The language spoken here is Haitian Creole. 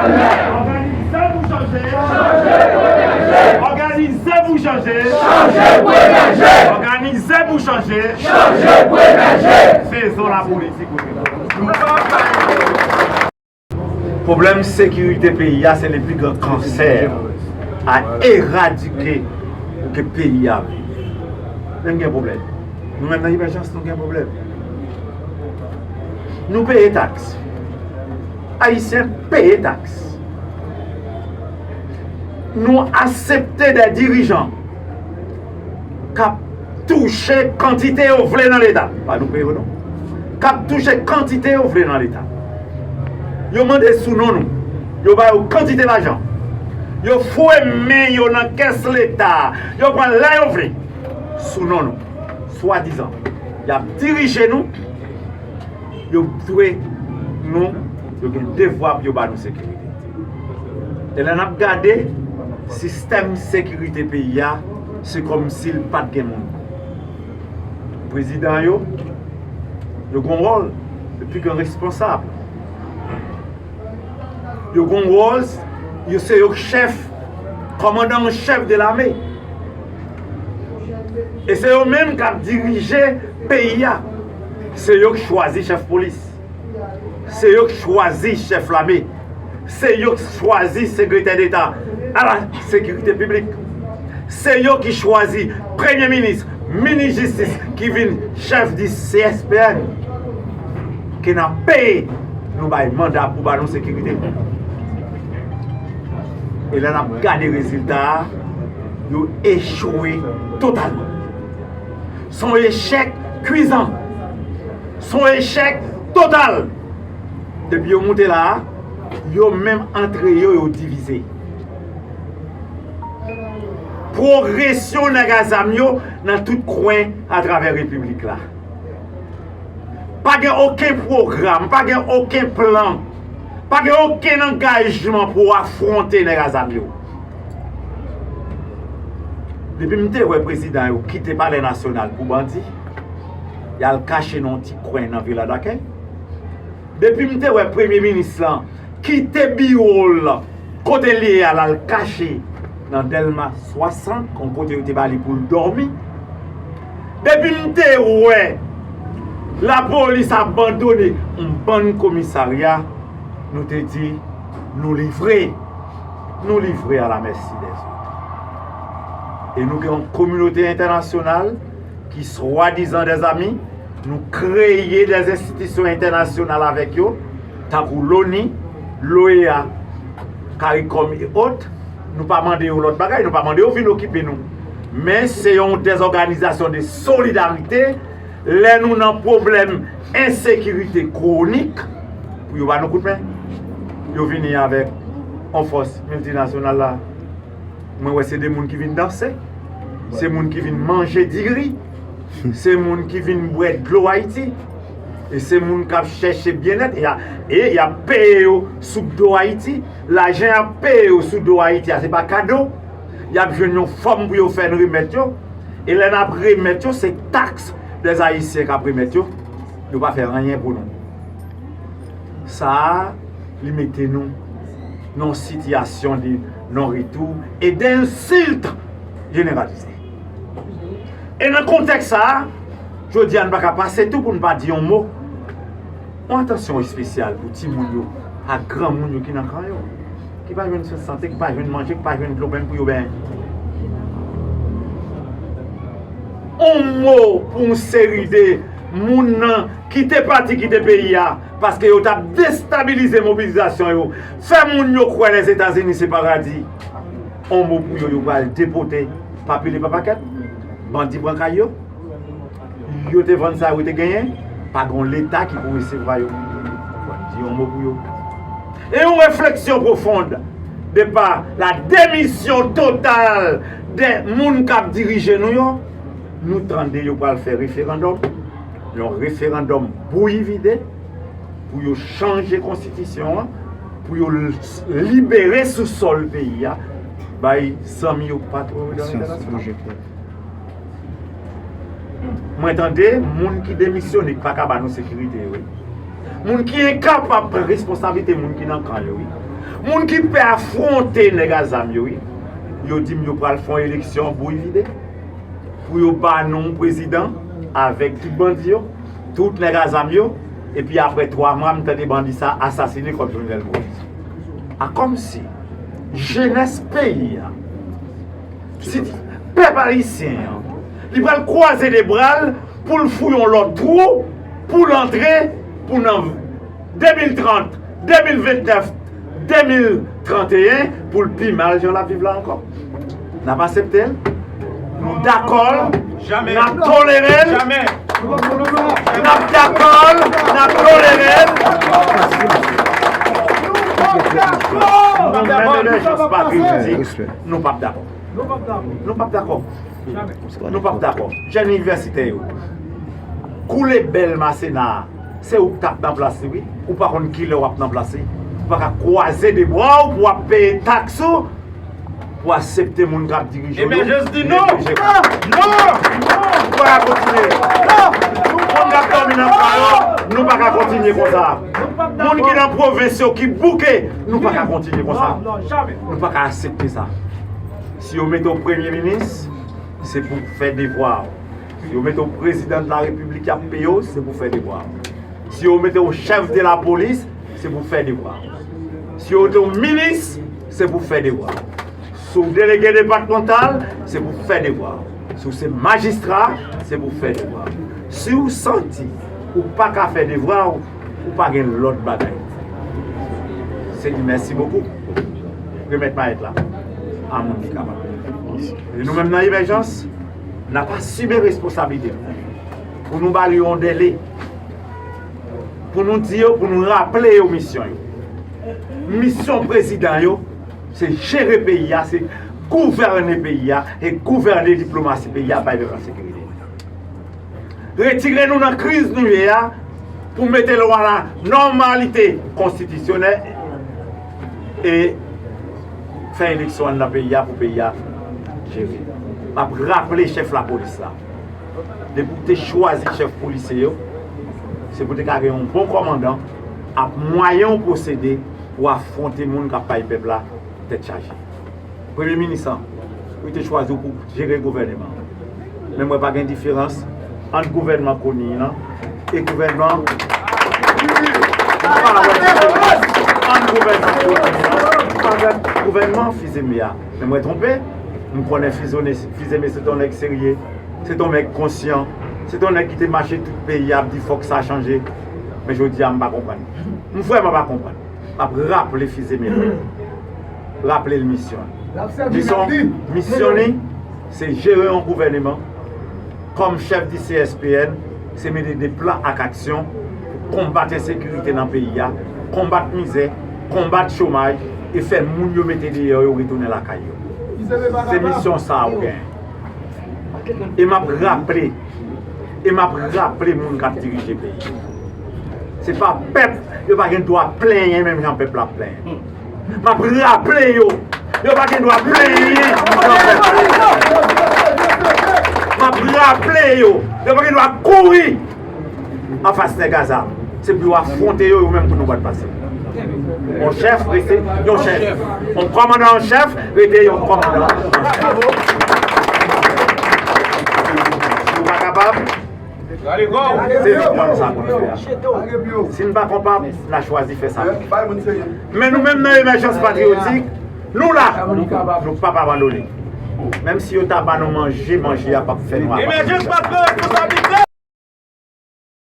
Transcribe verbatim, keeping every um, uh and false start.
Òganize pou chanje. Òganize pou chanje. Chanje pou emerje. Òganize pou chanje. Chanje pou emerje. Sezon lapolitik. Pwoblèm sekirite peyi a se le pli gran kansè a eradike pou ke peyi a viv. Men gen pwoblèm. Nou menm nan Emèjans, nou gen pwoblèm. Nou peye taks. Ayisyen peye taks. Nou aksepte de dirijan k ap touche kantite yo vle nan Leta. Pa nou peye yo non. K ap touche kantite yo vle nan Leta. Yo mande sou non nou. Yo ba yo kantite lajan. Yo foure men yo nan kès Leta. Yo pran lè yo vle. Sou non nou. Swadizan. Y ap dirije nou. Yo dwe nou, yo gen devwa pou yo ba nou sekirite. E lè n ap gade sistèm sekirite peyi a, se kòmsi l pa t gen moun. Prezidan yo, yo gen wòl, yo pi gen responsab. Yo gen wòl, yo se yo k chèf, kòmandan an chèf de lame. E se yo menm k ap dirije peyi a. Se yo k chwazi chèf polis. Se yo k chwazi chèf lame. Se yo k chwazi sekretè deta a la sekirite piblik. Se yo ki chwazi premye minis, minis jistis ki vin chèf di C S P N. Ke n ap peye, nou bay manda pou ba nou sekirite. E lè n ap gade rezilta a, yo echwe totalman. Se yon echèk kwizan. Se yon echèk total. Depi yo moute la a, yo menm antre yo, yo divize. Pwogresyon nèg a zam yo nan tout kwen atravè repiblik la. Pa gen okenn pwogram, pa gen okenn plan, pa gen okenn angajman pou afwonte nèg a zam yo. Depi m te wè prezidan yo kite Palè Nasyonal pou bandi, y al kache nan yon ti kwen nan Vila Dakèy. Depi m te wè premye minis lan kite biwo l kote l ye a, l al kache nan Dèlma swasant, yon kote yo te ba li pou l dòmi. Depi m te wè lapolis abandone yon bann komisarya, nou te di, nou livre, nou livre à la merci des autres. E nou gen yon kominote entènasyonal ki swadizan dèzami, nou kreye dèzenstitisyon entènasyonal avèk yo, tankou loni, l'OEA, CARICOM e ot, nou pa mande yo lòt bagay, nou pa mande yo vin okipe nou. Men se yon dèzòganizasyon de solidarite, lè nou nan pwoblèm ensekirite kwonik, pou yo ba nou kout men. Yo vini avèk yon fòs miltinasyonal la. Mwen wè se de moun ki vin danse, se moun ki vin manje diri, se moun ki vin bwè dlo Ayiti, e se moun k ap chèche byennèt, e y a, e y ap peye yo sou do Ayiti. Lajan y ap peye yo sou do Ayiti a, se pa kado. Y ap jwenn yon fòm pou yo fè n remèt yo. E lè n ap remèt yo, se taks dèzayisyen k ap remèt yo. Yo pa fè anyen pou nou. Sa a, li mete nou nan yon sitiyasyon de non-retour e de ensilt jeneralize. E nan kontèks sa a, jodi a, n pa ka pase tou pou n pa di yon mo. Yon atansyon espesyal pou timoun yo ak granmoun yo ki nan kan yo, ki pa jwenn swen sante, ki pa jwenn manje, ki pa jwenn dlo menm pou yo benyen. Yon mo pou yon seri de moun nan kite pati, kite peyi a, paske yo t ap destabilize mobilizasyon yo, fè moun yo kwè Lèzetazini se paradi. Yon mo pou yo, yo pral depote pa pile pa pakèt, bandi pran kay yo. Yo te vann sa yo te genyen, pa gen yon Leta ki pou resevwa yo. Di yon mo pou yo. E yon refleksyon pwofond de pa la demisyon total de moun k ap dirije nou yo, nou tande yo pral fè referandòm, yon referandòm bouyi vide, pou yo chanje konstitisyon an, pou yo l-, libere sou sòl peyi a, bay zanmi yo ki pa twò yo nan entènasyonal. Mwen tande moun ki demisyone, ki pa ka ba nou sekirite yo, wi. Moun ki enkapab pran responsablite moun ki nan kan yo, wi. Moun ki pè afwonte nèg a zam yo, wi. Yo di m yo pral fè yon eleksyon bouy vide pou yo ba nou yon prezidan avèk tout bandi yo, tout nèg a zam yo, epi apre twa mwa, m tande bandi sa asasine kòm Jovenel Moïse. A kòmsi jenès peyi a, si pèp ayisyen an, li pral kwaze de bra l pou l fouye yon lòt twou, pou l antre, pou nan de mil trant, de mil vennèf, de mil tranteyen, pou l pi mal jan l ap viv la ankò. N ap aksepte l. Nou dakò l. N ap tolere l. N ap dakò l. N ap tolere l. Nou menm, Emergence Patriotique, nou p ap dakò. Nou p ap dakò. Nou p ap dakò. Jèn inivèsitè yo. Koule bèl Masena a, se ou k t ap nan plas li, wi. Ou pa konn kilè w ap nan plas li. Ou pa ka kwaze de bra w pou w ap peye taks ou, pou w aksepte moun k ap dirije w yo. Emergence di non! Non! Non! Ou pa ka kontinye. Non! Moun k ap dòmi nan kay yo, nou pa ka kontinye konsa. Moun ki nan pwovens yo, ki bouke, nou pa ka kontinye konsa. Nou pa ka aksepte sa. Si yo mete w premye minis, se pou w fè devwa w. Si yo mete w prezidan de la repiblik, y ap peye w, se pou w fè devwa w. Si yo mete w chèf de la polis, se pou w fè devwa w. Si yo mete w minis, se pou w fè devwa w. Si w delege depatmantal, se pou w fè devwa w. Si w se majistra, se pou w fè devwa w. Si w santi ou pa ka fè devwa w, ou pa gen lòt bagay. Se di mèsi bokou. Remèt mayèt la a moun ki kapab. E nou menm nan Emèjans, n ap asime responsablite nou pou nou ba li yon dèle, pou nou di yo, pou nou raple yo misyon yo. Misyon prezidan yo, se jere peyi a, se gouvène peyi a, e gouvène diplomasi peyi a, bay pèp la sekirite. Retire nou nan kriz nou ye a, pou mete nou a la nòmalite konstitisyonèl e fè eleksyon anndan peyi a pou peyi a jere. M ap raple chèf lapolis la, depi w te chwazi chèf polisye yo, se pou te ka gen yon bon kòmandan ak mwayen w posede pou afwonte moun k ap bay pèp la tèt chaje. Premye minis lan, ou te chwazi w pou jere gouvèneman. Men mwen pa gen diferans ant gouvènman Conille lan e gouvènman, mwen pa wè diferans ant gouvènman Conille lan avèk gouvènman Fils-Aimé a. Men mwen twonpe, m konnen Fils-Aimé, Fils-Aimé se t yon nèg serye, se t yon nèg konsyan, se t yon nèg ki te mache tout peyi a ap di fòk sa chanje. Men jodi a m pa konprann. M vrèman pa konprann. M ap raple Fils-Aimé, raple l misyon l. Misyon, misyon li, se jere yon gouvèneman. Kòm chèf di C S P N, se mete de plan ak aksyon pou konbat ensekirite nan peyi a, konbat mizè, konbat chomaj, e fè moun yo mete deyò yo retounen lakay yo. Se misyon sa a ou genyen. E m ap raple, e m ap raple moun k ap dirije peyi. Se pa pèp, yo pa gen dwa plenyen menm jan pèp la ap plenyen. M ap raple yo, yo pa gen dwa plenyen jan pèp la ap plenyen. M ap raple yo, yo pa gen dwa kouri anfas nèg a zam. Se pou yo afwonte yo, yo menm pou nou bat pase. Yon chèf rete yon chèf. Yon kòmandan an chèf rete yon kòmandan an chèf. Si nou pa kapab, se nou konn sa pou nou fè a. Si n pa konpab, n a chwazi fè sa. Men nou menm nan Emèjans Patriyotik, nou la. Nou p ap abandone. Menm si yo ta ba nou manje, manje a p ap fè nou abandone. Emèjans pa pran responsablite.